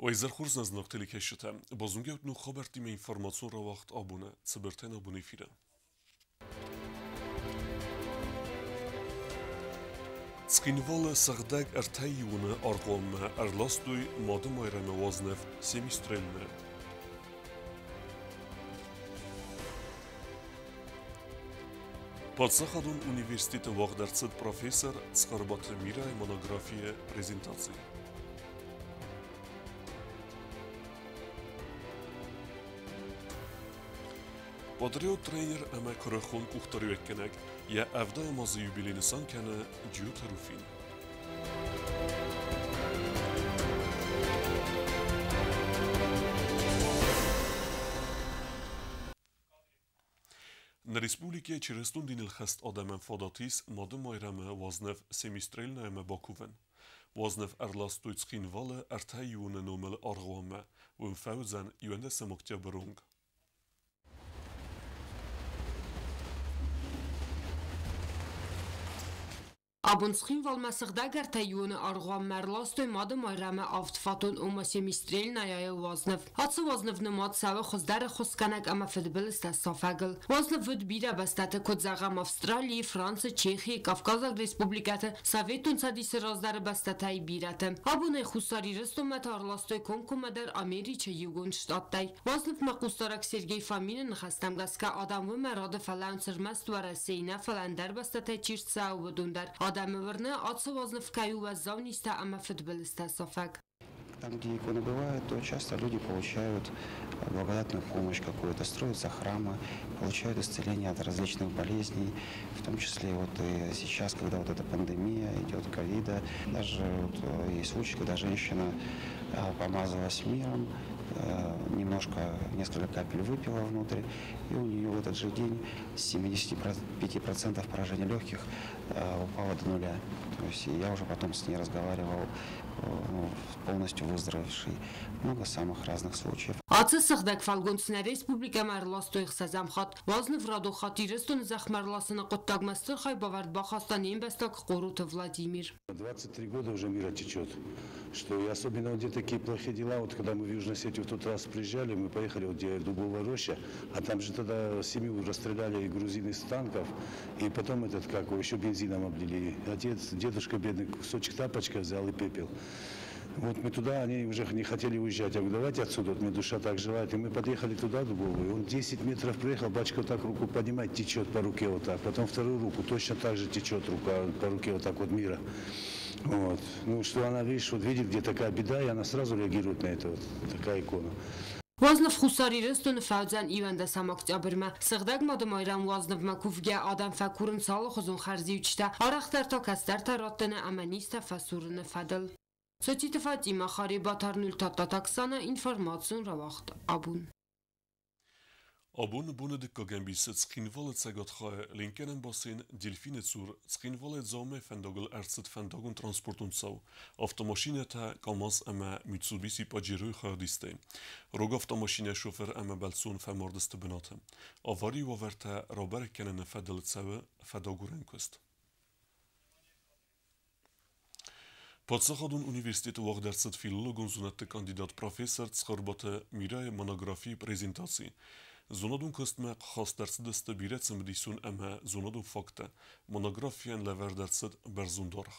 Уӕ хорз нӕ зынаргъ телекӕсджытӕ, базонгӕ ут ног хабӕрттимӕ информацион рауагъд абоны цыбыртӕн абон эфиры. Цхинвалы сыгъдӕг ӕртӕ иуоны аргъуанмӕ ӕрластой Мады Майрӕмы уазныв Семистрельны. Паддзахадон университеты уагъд ӕрцыд профессор Цхуырбаты Мирайы монографийы презентаци. Патриот тренер ӕмӕ куырыхон къухдариуӕггӕнӕг йӕ ӕвдайӕм азы юбилей нысан кӕны Джиоты Руфин. Нӕ республикӕйы чырыстон диныл хӕст адӕмӕн фадат ис Мады Майрӕмы уазныв Семистрельнаямӕ бакувын. Уазныв ӕрластой Цхинвалы ӕртӕ иуоны номыл аргъуанмӕ, уым фӕуыдзӕн 11 октябры онг. Абон Цхинвалмӕ сыгъдӕг ӕртӕ иуоны аргъуанмӕ ӕрластой Мады Майрӕмы авдфатон ома Семистрельнаяйы уазныв. Ацы уазныв нымад цӕуы хуыздӕр ӕххуысгӕнӕг ӕмӕ фыдбылызтӕ сафӕгыл. Уазныв уыд бирӕ бӕстӕты, куыд зӕгъӕм, Австралийы, Францы, Чехийы, Кавказаг республикӕты, Советон Цӕдисы раздӕры бӕстӕтӕй бирӕты. Абон ӕй Хуссар Ирыстонмӕ та ӕрластой комкоммӕдӕр Америчы Иугонд Штаттӕй. Уазнывмӕ хъусдарӕг Сергей Фомины ныхӕстӕм гӕсгӕ адӕм уымӕ рады фӕлӕууынц ӕрмӕст Уӕрӕсейы нӕ, фӕлӕ ӕндӕр бӕстӕтӕй чи рцӕуы, уыдон дӕр. Адӕмы уырны, ацы уазныв кӕй у уӕззау низтӕ ӕмӕ фыдбылызтӕ сафӕг. Там, где иконы бывают, то часто люди получают благодатную помощь какую-то, строятся храмы, получают исцеление от различных болезней, в том числе вот и сейчас, когда вот эта пандемия идет, ковида. Даже вот есть случаи, когда женщина помазалась миром, немножко, несколько капель выпила внутрь, и у нее в этот же день с 75% поражения легких упало до нуля. То есть я уже потом с ней разговаривал, ну, полностью выздоровевший. Много самых разных случаев. Ацы сыгъдӕг фӕлгонц нӕ республикӕмӕ ӕрластой ӕхсӕзӕм хатт. Уазныв радон хатт Ирыстоны зӕхмӕ ӕрласыны хъуыддагмӕ стыр хайбавӕрд бахаста не мбӕстаг Хъороты Владимир. 23 года уже мира течет. Что и особенно вот где такие плохие дела, вот когда мы в Южную Осетию в тот раз приезжали, мы поехали, вот где Дубовая роща, а там же тогда семью расстреляли грузины с танков, и потом этот, как его, еще бензином облили. Отец, дедушка бедный, кусочек тапочка взял и пепел. Вот мы туда, они уже не хотели уезжать. Я говорю, давайте отсюда, вот мне душа так желает. И мы подъехали туда, Дубовую, он 10 метров проехал, батюшка вот так руку поднимает, течет по руке вот так. Потом вторую руку, точно так же течет рука по руке вот так вот мира. Вот. Ну, что она, видишь, вот видит, где такая беда, и она сразу реагирует на это, вот такая икона. Уазныв Хуссар Ирыстоны фӕуыдзӕн 11 октябрмӕ. Сыгъдӕг Мады Майрӕм уазнывмӕ кувгӕ адӕм фӕкурынц алыхуызон хӕрзиуджытӕ, арӕхдӕр та кӕстӕртӕ раттыны ӕмӕ низтӕ фӕсурыны фӕдыл. Социты Фатима, Харебат Арнультата Оксана, информацион рауагъд Абон. Абоны боны дыккаг ӕмбисы Цхинвалы цӕгатхайы ленкгӕнӕн бассейн Дельфины цур Цхинвалӕй Дзаумӕ фӕндагыл ӕрцыд фӕндагон-транспортон цау. Автомашинӕтӕ КАМАЗ ӕмӕ Митсубиси Паджеройы хайадистӕй. Рог автомашинӕйы шофыр ӕмӕ бӕлццон фӕмард сты бынаты. Аварийы уавӕртӕ рабӕрӕг кӕныны фӕдыл цӕуы фӕдагурӕн куыст. Паддзахадон университеты уагъд ӕрцыд филологон зонӕдты кандидат профессор Цхуырбаты Мирайы монографийы презентаци. Зонадон куыстмӕ хаст ӕрцыдысты бирӕ цымыдисон ӕмӕ зонадон факттӕ. Монографийӕн лӕвӕрд ӕрцыд бӕрзонд аргъ.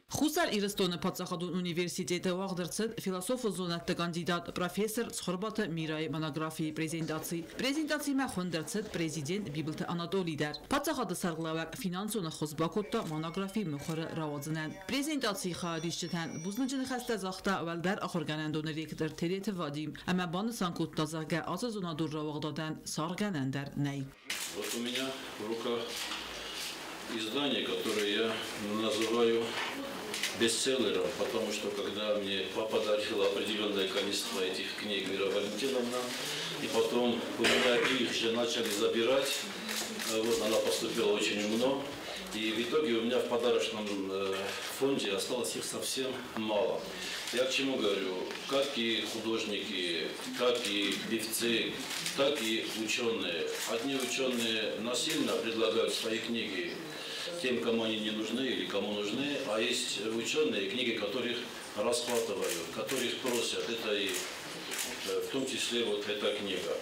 Хуссар Ирыстоны паддзахадон университеты уагъд ӕрцыд философон зонӕдты кандидат профессор Цхуырбаты Мирайы монографийы презентаци. Презентацимӕ хуынд ӕрцыд президент Бибылты Анатолий дӕр. Паддзахады сӕргълӕууӕг финансон ӕххуыс бакодта монографи мыхуыры рауадзынӕн. Презентацийы хайадисджытӕн бузныджы ныхӕстӕ загъта уӕлдӕр ахуыргӕнӕндоны ректор Тереты Вадим ӕмӕ банысан кодта, зӕгъгӕ, ацы зонадон рауагъдадӕн саргъгӕнӕн дӕр нӕй. Вот у меня в руках издание, которое я называю бестселлером, потому что когда мне папа дарил определенное количество этих книг Вера Валентиновна, и потом у меня их же начали забирать, вот она поступила очень умно, и в итоге у меня в подарочном фонде осталось их совсем мало. Я к чему говорю? Как и художники, как и певцы, так и ученые. Одни ученые насильно предлагают свои книги тем, кому они не нужны или кому нужны, а есть ученые, книги которых расхватываю, которых просят. Это и в том числе вот эта книга.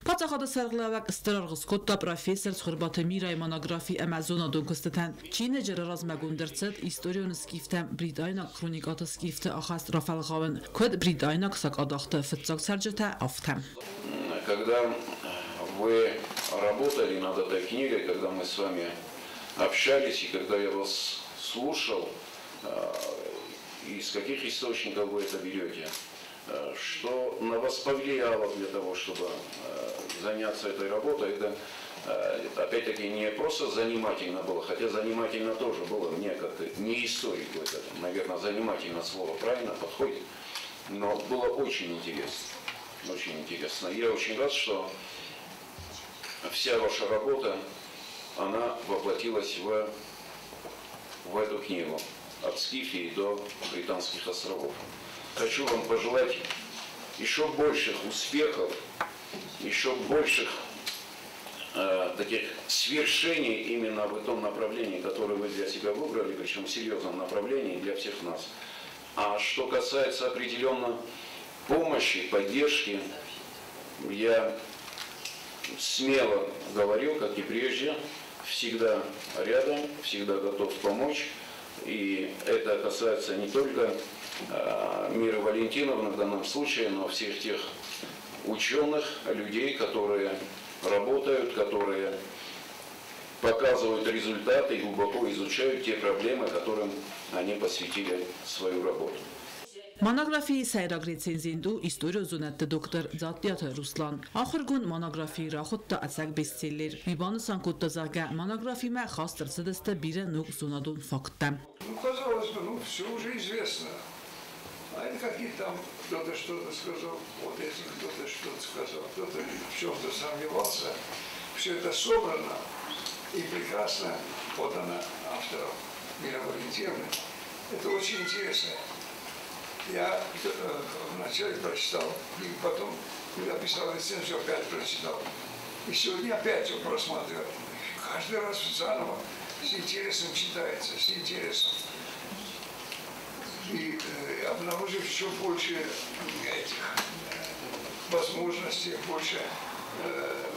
Паддзахады сӕргълӕууӕг стыр аргъ скодта профессор Цхуырбаты Мирайы монографи ӕмӕ зонадон куыстытӕн. Чиныджы размӕгонд ӕрцыд историон скифтӕм бритайнаг хроникӕты скифты ахаст рафӕлгъауын, куыд бритайнаг сакъадахты фыццаг цӕрджытӕ, афтӕ. Когда вы работали над этой книгой, когда мы с вами общались и когда я вас слушал, из каких источников вы это берете, что на вас повлияло для того, чтобы заняться этой работой, это опять-таки не просто занимательно было, хотя занимательно тоже было мне, как не историку, это, наверное, занимательно слово правильно подходит, но было очень интересно, очень интересно. Я очень рад, что вся ваша работа, она воплотилась в эту книгу «От Скифии до Британских островов». Хочу вам пожелать еще больших успехов, еще больших таких свершений именно в том направлении, которое вы для себя выбрали, причем серьезном направлении для всех нас. А что касается определенно помощи, поддержки, я смело говорю, как и прежде, всегда рядом, всегда готов помочь. И это касается не только Миры Валентиновны в данном случае, но всех тех ученых, людей, которые работают, которые показывают результаты и глубоко изучают те проблемы, которым они посвятили свою работу. Монографийы сӕйраг рецензент у историон зонӕдты доктор Дзаттиаты Руслан. Ахуыргонд монографийы рахуыдта ӕцӕг бестселлер. Уый банысан кодта, зӕгъгӕ, монографимӕ хаст ӕрцыдысты бирӕ ног зонадон факттӕ. Ну, казалось бы, ну, все уже известно. А это какие-то там кто-то что-то сказал, вот этим кто-то что-то сказал, кто-то в чем-то сомневался. Все это собрано и прекрасно подано автором Мира Валентиновны. Это очень интересно. Я вначале прочитал, и потом, когда писал рецензию, опять прочитал. И сегодня опять его просматривал. Каждый раз заново с интересом читается, с интересом. И обнаружив еще больше этих возможностей, больше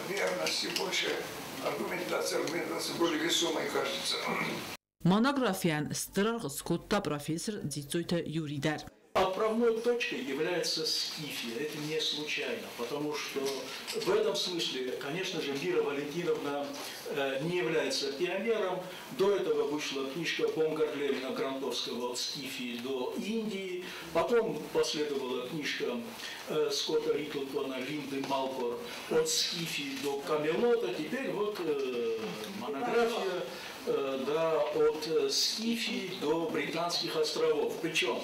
верности, больше аргументации, аргументации более весомой кажется. Монографийӕн стыр аргъ скодта профессор Дзиццойты Юрий дӕр. Отправной точкой является Скифия. Это не случайно, потому что в этом смысле, конечно же, Мира Валентиновна не является пионером. До этого вышла книжка Бомгарлевина Грантовского «От Скифии до Индии». Потом последовала книжка Скотта Литлтона, Линды Малкор «От Скифии до Камелота». Теперь вот монография да, «От Скифии до Британских островов». Причем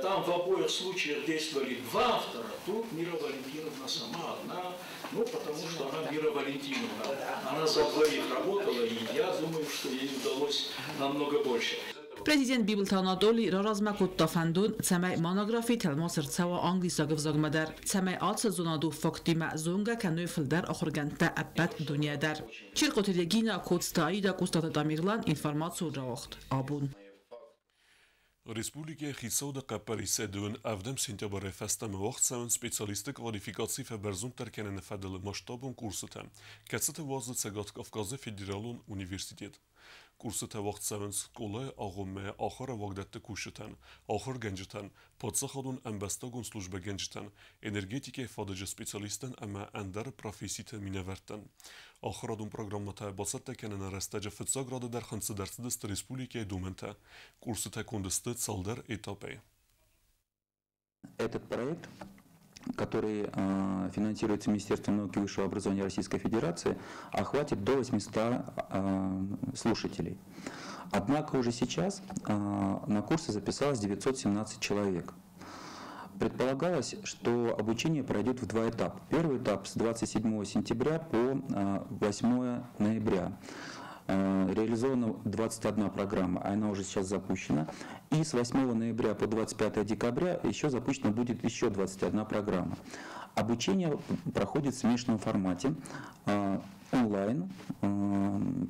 там в обоих случаях действовали два автора, тут Мира Валентиновна сама одна, ну, потому что она Мира Валентиновна. Она за двоих работала, и я думаю, что ей удалось намного больше. Президент Бибылты Анатолий раразмӕ кодта фӕндон, цӕмӕй монографи тӕлмац ӕрцӕуа англисаг ӕвзагмӕ дӕр, цӕмӕй ацы зонадон факттимӕ зонгӕ кӕной фылдӕр ахуыргӕндтӕ ӕппӕт дунейӕ дӕр. Чиркъоты Регина, Коцты Аида, Къостаты Тамерлан, информацион рауагъд «Абон». Республикӕйы хицауады хъӕппӕрисӕй 27 сентябрӕй фӕстӕмӕ уагъд цӕуынц специалистты квалификаци фӕбӕрзонддӕр кӕныны фӕдыл масштабон курсытӕ, кӕцыты уадзы Цӕгат Кавказы федералон университет. Курсытӕ уагъд цӕуынц скъолайы агъоммӕ ахуыры уагдӕтты кусджытӕн, ахуыргӕнджытӕн, паддзахадон ӕмбӕстагон службӕгӕнджытӕн, энергетикӕйы фадыджы специалисттӕн ӕмӕ ӕндӕр професситы минӕвӕрттӕн. Ахуырадон программӕтӕ бацӕттӕ кӕныны рӕстӕджы фыццаг рады дӕр хынцыд ӕрцыдысты республикӕйы домӕнтӕ. Курсытӕ конд сты цалдӕр этапӕй. Этот проект, который финансируется Министерством науки и высшего образования Российской Федерации, охватит до 800 слушателей. Однако уже сейчас на курсы записалось 917 человек. Предполагалось, что обучение пройдет в два этапа. Первый этап с 27 сентября по 8 ноября. Реализована 21 программа, она уже сейчас запущена. И с 8 ноября по 25 декабря еще запущена будет еще 21 программа. Обучение проходит в смешанном формате, онлайн,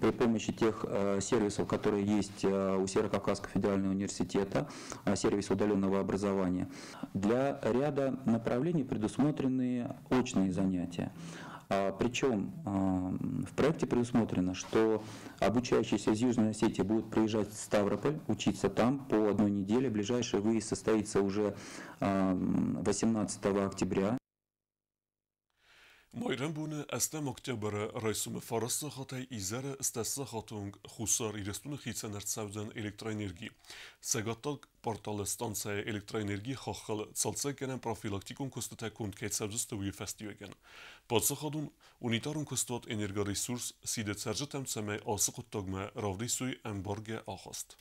при помощи тех сервисов, которые есть у Северо-Кавказского федерального университета, сервис удаленного образования. Для ряда направлений предусмотрены очные занятия. Причем в проекте предусмотрено, что обучающиеся из Южной Осетии будут приезжать в Ставрополь, учиться там по одной неделе. Ближайший выезд состоится уже 18 октября. Майрӕмбоны 8 октябры райсомы 9 сахатӕй изӕры 8 сахаты онг Хуссар Ирыстоны хицӕн ӕрцӕудзӕн электроэнерги. Цӕгаттаг порталы станцӕйы электроэнергийы хаххыл цалцӕггӕнӕн профилактикон куыстытӕ конд кӕй цӕудзысты, уый фӕстиуӕгӕн. Паддзахадон унитарон куыстуат «Энергоресурс» сиды цӕрджытӕм, цӕмӕй ацы хъуыддагмӕ равдисой ӕмбаргӕ ахаст.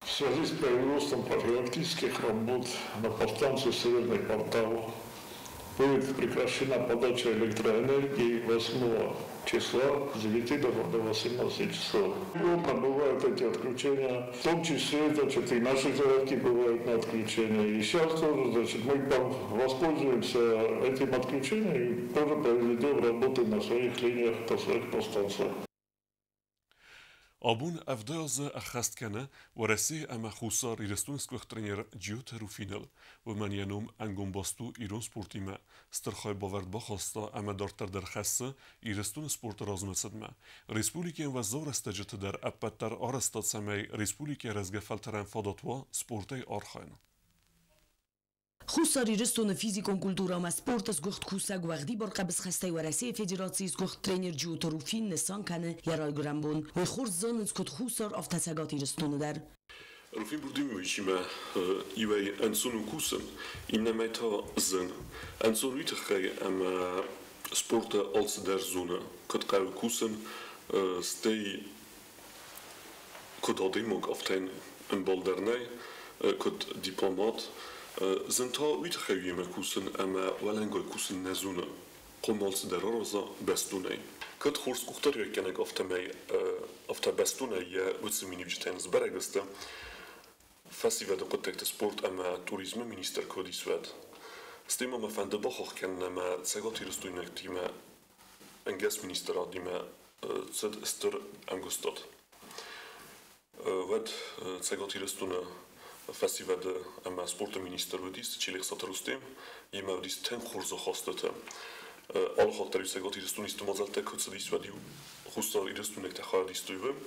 В связи с производством профилактических работ на подстанции «Северный портал» будет прекращена подача электроэнергии 8 числа с 9 до 18 часов. Плотно бывают эти отключения, в том числе, значит, и наши заявки бывают на отключение. И сейчас тоже, значит, мы воспользуемся этим отключением и тоже проведем работы на своих линиях, на своих подстанциях. Абон 70 азы ӕххӕст кӕны Уӕрӕсейы ӕмӕ Хуссар Ирыстоны сгуыхт тренер Джиоты Руфиныл. Уымӕн йӕ ном ӕнгом баст у ирон спортимӕ. Стыр хайбавӕрд бахаста ӕмӕ дарддӕр дӕр хӕссы Ирыстоны спорты размӕцыдмӕ. Республикӕйӕн уӕззау рӕстӕджыты дӕр ӕппӕт дӕр арӕзта, цӕмӕй республикӕйы рӕзгӕ фӕлтӕрӕн фадат уа спортӕй архайын. Хуссар Ирыстоны физикон культурӕ ӕмӕ спорты сгуыхт кусӕг, уӕгъдибар хъӕбысхӕстӕй Уӕрӕсейы Федерацийы сгуыхт тренер Джиоты Руфин нысан кӕны йӕ райгуырӕн бон. Уый хорз зонынц куыд Хуссар, афтӕ Цӕгат Ирыстоны дӕр. Руфин Бурдимовичимӕ иуӕй ӕнцон у кусын, иннӕмӕй та зын. Ӕнцон уый тыххӕй, ӕмӕ спорты алцыдӕр зоны, куыд хъӕуы кусын, стӕй куыд адӕймаг, афтӕ йын ӕмбал дӕр нӕй, куыд дипломат. Зын та уый тыххӕй уемӕ кусын, ӕмӕ уӕлӕнгай кусын нӕ зоны. Хъуамӕ алцыдӕр араза бӕстонӕй. Кӕд хорз къухдариуӕггӕнӕг, афтӕмӕй афтӕ бӕстонӕй йӕ уыцы миниуджытӕн сбӕрӕг сты, фӕсивӕды хъуыддӕгты, спорт ӕмӕ туризмы министр куы уыдис, уӕд. Стӕй ма мӕ фӕнды бахахх кӕнын, ӕмӕ цӕгатирыстойнӕгтимӕ ӕнгӕс министрадимӕ цыд стыр ӕмгуыстад. Уӕд Цӕгат Ирыстоны фӕсивӕды ӕмӕ спорты министр уыдис Челехсаты Рустем, йемӕ уыдис тынг хорз ахастытӕ. Алы хатт дӕр-иу Цӕгат Ирыстоны исты мадзӕлттӕ куы цыдис, уӕд-иу Хуссар Ирыстойнӕгтӕ хайад истой уым,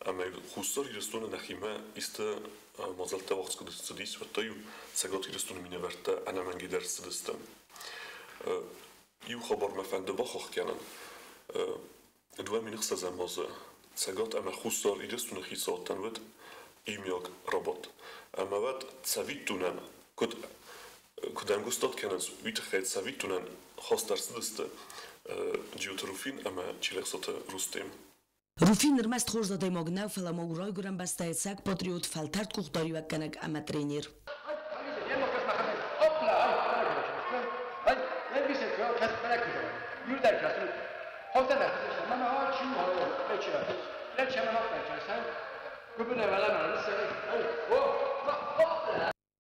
ӕмӕ Хуссар Ирыстоны нӕхимӕ исты мадзӕлттӕ уагъд куы цыдис, уӕд та-иу Цӕгат Ирыстоны минӕвӕрттӕ ӕнӕмӕнгӕй дӕр цыдысты. Иу хабар мӕ фӕнды бахахх кӕнын. 2006 азы Цӕгат ӕмӕ Хуссар Ирыстоны хицауадтӕн уыд иумиаг рабадт. Ӕмӕ уӕд цӕвиттонӕн, куыд куыд ӕмгуыстад кӕнынц, уый тыххӕй цӕвиттонӕн хаст ӕрцыдысты Джиоты Руфин ӕмӕ Челӕхсаты Рустем. Руфин ӕрмӕст хорз адӕймаг нӕу, фӕлӕ ма у райгуырӕн бӕстӕйы ӕцӕг патриот, фӕлтӕрд къухдариуӕггӕнӕг ӕмӕ тренер.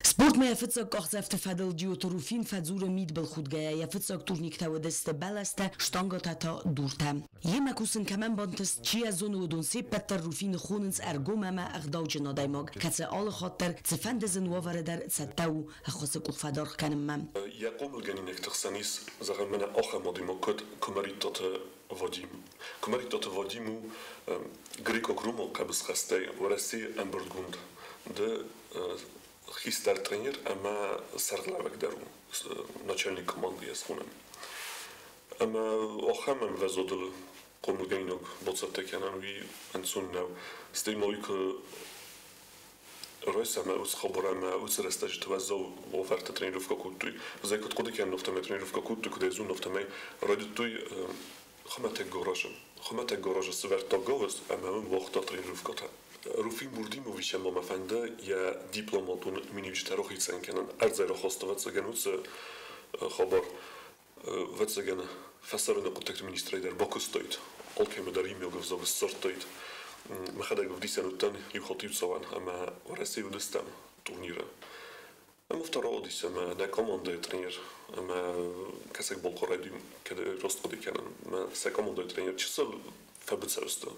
Спортмӕ йӕ фыццаг къахдзӕфты фӕдыл Джиоты Руфин фӕдзуры мидбылхудгӕйӕ, йӕ фыццаг турниктӕ уыдысты бӕлӕстӕ, штангӕтӕ та дуртӕ. Йемӕ кусын кӕмӕн бантыст, чи йӕ зоны, уыдон се ппӕт дӕр Руфины хонынц ӕргом ӕмӕ ӕгъдауджын адӕймаг, кӕцы алы хатт дӕр, цыфӕнды зын уавӕры дӕр цӕттӕ у ӕххуысы къух фӕдаргъ кӕнынмӕ. Йӕ хъомылгӕнинӕгты хсӕн ис, зӕгъӕм, мӕнӕ ахӕм адӕймаг, куыд Куымӕридтаты Вадим. Куымӕридтаты Вадим у грекъаг-ромаг хъӕбысхӕстӕй Уӕрӕсейы ӕмбырдгонд ды хистӕр тренер ӕмӕ сӕргълӕууӕг дӕр у, начальник команды йӕ схонӕм. Ӕмӕ ахӕм ӕмвӕзадыл хъомылгӕнинаг бацӕттӕ кӕнӕн уый ӕнцон нӕу. Стӕй ма уый куы райсӕм уыцы хабар ӕмӕ уыцы рӕстӕджыты уӕззау уавӕрты тренировкӕ кодтой. Ӕз ӕй куыд хъуыды кӕнын, афтӕмӕй тренировкӕ кодтой, куыд ӕй зонын, афтӕмӕй райдыдтой хуымӕтӕг гаражы. Хуымӕтӕг гаражы сӕвӕрдта гауыз ӕмӕ уым уагъта тренировкӕтӕ. Руфин Бурдимовичӕн ма мӕ фӕнды йӕ дипломатон миниуджытӕ рахицӕн кӕнын. Ӕрдзӕй рахаста, ӕвӕццӕгӕн, уыцы хабар. Ӕвӕццӕгӕн, фӕсарӕны хъуыддӕгты министрӕй дӕр бакуыстаид, алкӕмӕ дӕр иумиаг ӕвзаг ссардтаид. Мӕхӕдӕг ӕвдисӕн уыдтӕн иу хатт иу цӕуӕн ӕмӕ Уӕрӕсейы уыдыстӕм турниры. Ӕмӕ афтӕ рауадис, ӕмӕ нӕ командӕйы тренер ӕмӕ Кӕсӕг-Балхъарӕй кӕд раст хъуыды кӕнын, ӕмӕ сӕ командӕйы тренер чысыл фӕбыцӕу сты.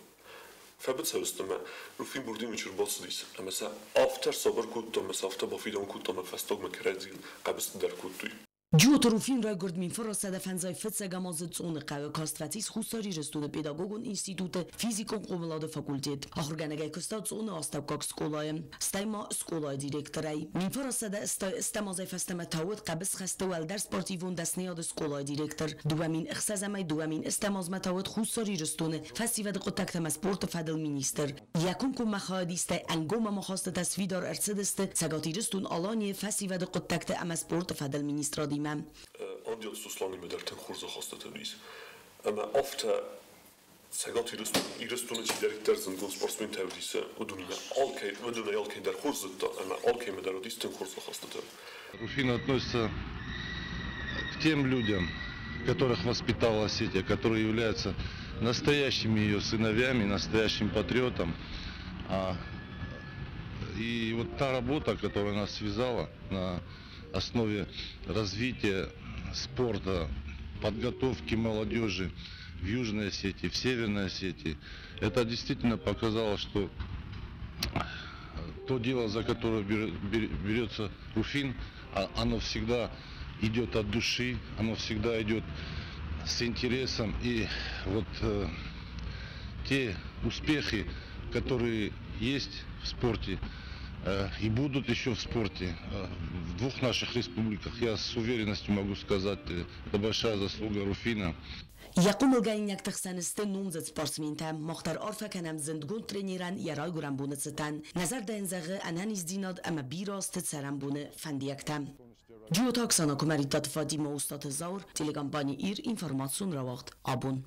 Фӕбыцӕу сты ӕмӕ Руфин Бурдинович ӕрбацыдис ӕмӕ сӕ афтӕ ӕрсабыр кодта ӕмӕ сӕ афтӕ бафидауын кодта ӕмӕ фӕстагмӕ кӕрӕдзийыл хъӕбысты дӕр кодтой. Джиоты Руфин райгуырд 1951 азы Цъоны хъӕуы, каст фӕцис Хуссар Ирыстоны педагогон институты физикон хъомылады факультет. Ахуыргӕнӕгӕй куыста Цъоны астӕуккаг скъолайы, стӕй ма скъолайы директорӕй. 1988 азӕй фӕстӕмӕ та уыд хъӕбысхӕсты уӕлдӕр спортивон дӕсныйады скъолайы директор. 2006-ӕй 2008 азмӕ та уыд Хуссар Ирыстоны фӕсивӕды хъуыддӕгтӕ ӕмӕ спорты фӕдыл министр. Йӕ комкоммӕ хайадистӕй ӕнгом ӕмахастытӕ сфидар ӕрцыдысты Цӕгат Ирыстон-Аланийы фӕсивӕды хъуыддӕгты ӕмӕ спорты фӕдыл министрадимӕ. Андиаты Сосланимӕ дӕр тынг хорз ахастытӕ уыдис. Ӕмӕ афтӕ Цӕгат Ирыстоны чидӕриддӕр зындгонд спортсментӕ уыдис, уыдонимӕ алкӕй, уыдонӕй алкӕй дӕр хорз зыдта ӕмӕ алкӕимӕ дӕр уыдис тынг хорз ахастытӕ. Руфин относится к тем людям, которых воспитала Осетия, которые являются настоящими ее сыновьями, настоящим патриотом. И вот та работа, которая нас связала на основе развития спорта, подготовки молодежи в Южной Осетии, в Северной Осетии, это действительно показало, что то дело, за которое берется Руфин, оно всегда идет от души, оно всегда идет с интересом. И вот те успехи, которые есть в спорте и будут еще в спорте в двух наших республиках, я с уверенностью могу сказать, это большая заслуга Руфина. Йӕ хъомылгӕнинӕгты хсӕн сты номдзыд спортсментӕ. Мах дӕр арфӕ кӕнӕм зындгонд тренерӕн йӕ райгуырӕн боны цытӕн. Нӕ зӕрдӕ йын зӕгъы ӕнӕниздзинад ӕмӕ бирӕ азты цӕрӕнбоны фӕндиӕгтӕ. Джиоты Оксана, Куымӕридтаты Фатимӕ, Остъаты Зауыр, телекомпани Ир, информацион рауагъд Абон.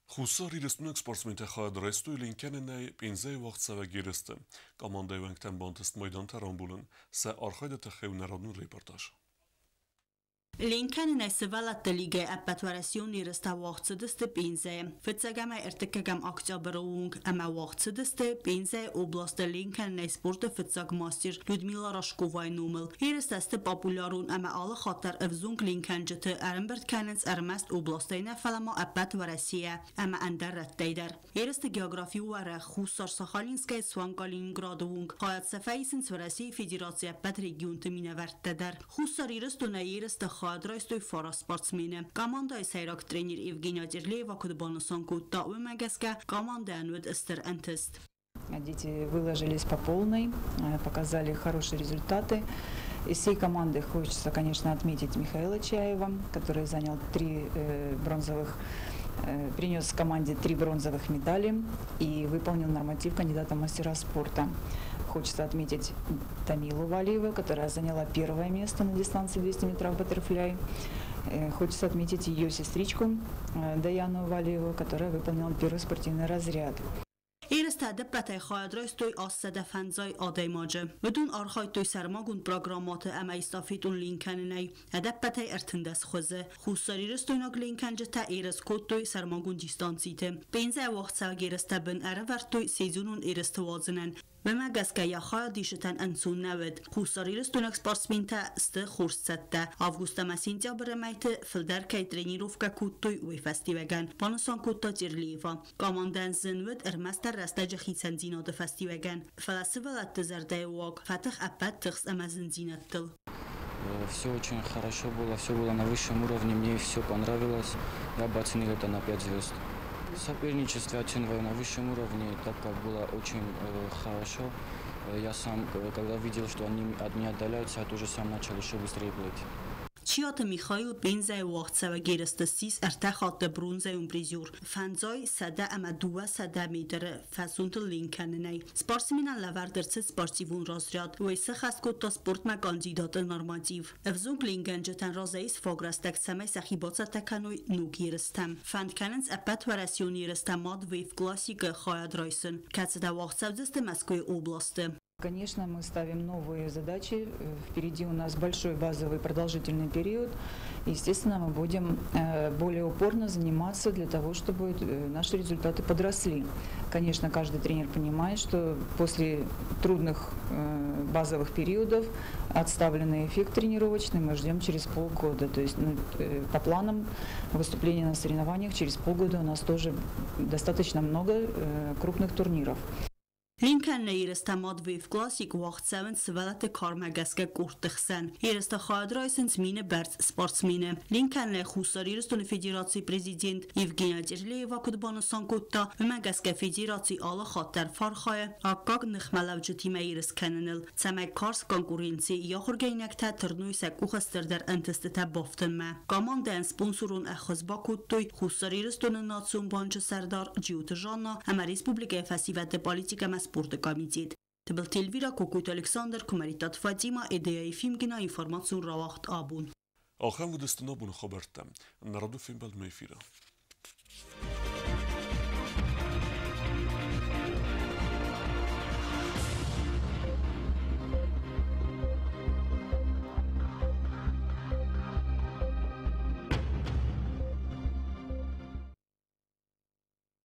Хуссар Ирыстойнаг спортсментӕ хайад райстой ленкӕнынӕй Пензӕйы уагъдцӕуӕг ерысты. Командӕйы уӕнгтӕн бантыст майдантӕ рамбулын. Сӕ архайды тыххӕй у нӕ радон репортаж. Ленкӕнынӕй сывӕллӕтты лигӕйы ӕппӕтуӕрӕсеон ерыстӕ уагъд цыдысты Пензӕйы фыццаг ӕмӕ ӕртыккӕгӕм октябры онг ӕмӕ уагъд цыдысты Пензӕйы областы ленкӕнынӕй спорты фыццаг мастер Людмила Рожковайы номыл. Ерыстӕ сты популярон ӕмӕ алы хатт дӕр ӕвзонг ленкӕнджыты ӕрӕмбырд кӕнынц ӕрмӕст областӕй нӕ, фӕлӕ ма ӕппӕт Уӕрӕсейӕ ӕмӕ ӕндӕр рӕттӕй дӕр. Ерысты географи у уӕрӕх, Хуссар Сахалинскӕй суанг Калининграды онг. Хайад сӕ фӕисынц Уӕрӕсейы Федерацийы ӕппӕт регионты минӕвӕрттӕ дӕр. Хуссар Ирыстонӕй ерысты хайад райстой фараст спортсмены. Командӕйы сӕйраг тренер Евгения Терлеева куыд банысан кодта, уымӕ гӕсгӕ командӕйӕн уыд стыр ӕнтыст. Дети выложились по полной, показали хорошие результаты. Из всей команды хочется, конечно, отметить Михаила Чаева, который занял три бронзовых, принес команде три бронзовых медали и выполнил норматив кандидата в мастера спорта. Хочется отметить Тамилу Валиеву, которая заняла первое место на дистанции 200 метров баттерфляй. Хочется отметить ее сестричку Даяну Валиеву, которая выполнила первый спортивный разряд. Ерыстӕ ӕдӕппӕтӕй хайад райстой 850 адӕймаджы. Уыдон архайдтой сӕрмагонд программӕты ӕмӕ эстафетон ленкӕнынӕй ӕдӕппӕтӕй 13 хуызы. Хуссарирыстойнаг ленкӕнджытӕ ерыс кодтой сӕрмагонд дистанциты. Пензӕйы уагъдцӕуӕг ерыстӕ бын ӕрӕвӕрдтой сезонон ерысты уадзынӕн. Уымӕ гӕсгӕ йӕ хайадисджытӕн ӕнцон нӕ уыд. Хуссарирыстойнаг спортсментӕ сты хорз цӕттӕ. Август ӕмӕ сентябры мӕйты фылдӕр кӕй тренировкӕ кодтой, уый фӕстиуӕгӕн, банысан кодта Терлеева. Командӕйӕн зын уыд ӕрмӕстдӕр рӕстӕджы хицӕндзинады фӕстиуӕгӕн, фӕлӕ сывӕллӕтты зӕрдӕйы уаг фӕтых ӕппӕт тыхст ӕмӕ зындзинӕдтыл. Все очень хорошо было, все было на высшем уровне, мне все понравилось. Я бы оценил это на 5 звезд. Соперничество оцениваю на высшем уровне, так как было очень хорошо. Я сам, когда видел, что они от меня отдаляются, я тоже сам начал еще быстрее плыть. Чиоты Михаил Пензӕйы уагъдцӕуӕг ерысты ссис ӕртӕ хатты бронзӕйон призер. 500 ӕмӕ 200 метры фӕсонтыл ленкӕнынӕй. Спортсменӕн лӕвӕрд ӕрцыд спортивон разряд. Уый сӕххӕст кодта спортмӕ кандидаты норматив. Ӕвзонг ленкгӕнджытӕн разӕй ис фаг рӕстӕг, цӕмӕй сӕхи бацӕттӕ кӕной ног ерыстӕм. Фӕнд кӕнынц ӕппӕтуӕрӕсеон ерыстӕ Мад Вейв Классик-ы хайад райсын, кӕцытӕ уагъд цӕудзысты Мӕскуыйы областы. Конечно, мы ставим новые задачи. Впереди у нас большой базовый продолжительный период. Естественно, мы будем более упорно заниматься для того, чтобы наши результаты подросли. Конечно, каждый тренер понимает, что после трудных базовых периодов отставленный эффект тренировочный мы ждем через полгода. То есть, ну, по планам выступления на соревнованиях через полгода у нас тоже достаточно много крупных турниров. Линкӕны ерыстӕ Мадвеев Классик уагъд цӕуынц сывӕллӕтты кармӕ гӕсгӕ къордты хсӕн. Ерысты хайад райсынц 1000 бӕрц спортсмены. Линкӕны Хуссар Ирыстоны Федерацийы президент Евгения Терлеева куыд банысан кодта, уымӕ гӕсгӕ федераци алы хатт дӕр фӕархайы аккаг ныхмӕлӕуджытимӕ ерыс кӕныныл, цӕмӕй карз конкуренцийы ахуыргӕнинӕгтӕ тырной сӕ къухы стырдӕр ӕнтыстытӕ бафтынмӕ. Командӕйӕн спонсорон ӕххуыс бакодтой Хуссар Ирыстоны Национ банчы сӕрдар Джиоты Жанна ӕмӕ республикӕйы фӕсивӕды политикӕ ӕмӕ спорты комитет. Тыбылты Эльвира, Кокойты Александр, Куымӕридтаты Фатима, Эдея Ефимкина, информацион рауагъд «Абон». Ахӕм уыдысты нӕ абоны хабӕрттӕ. Нӕ радон фембӕлдмӕ эфиры.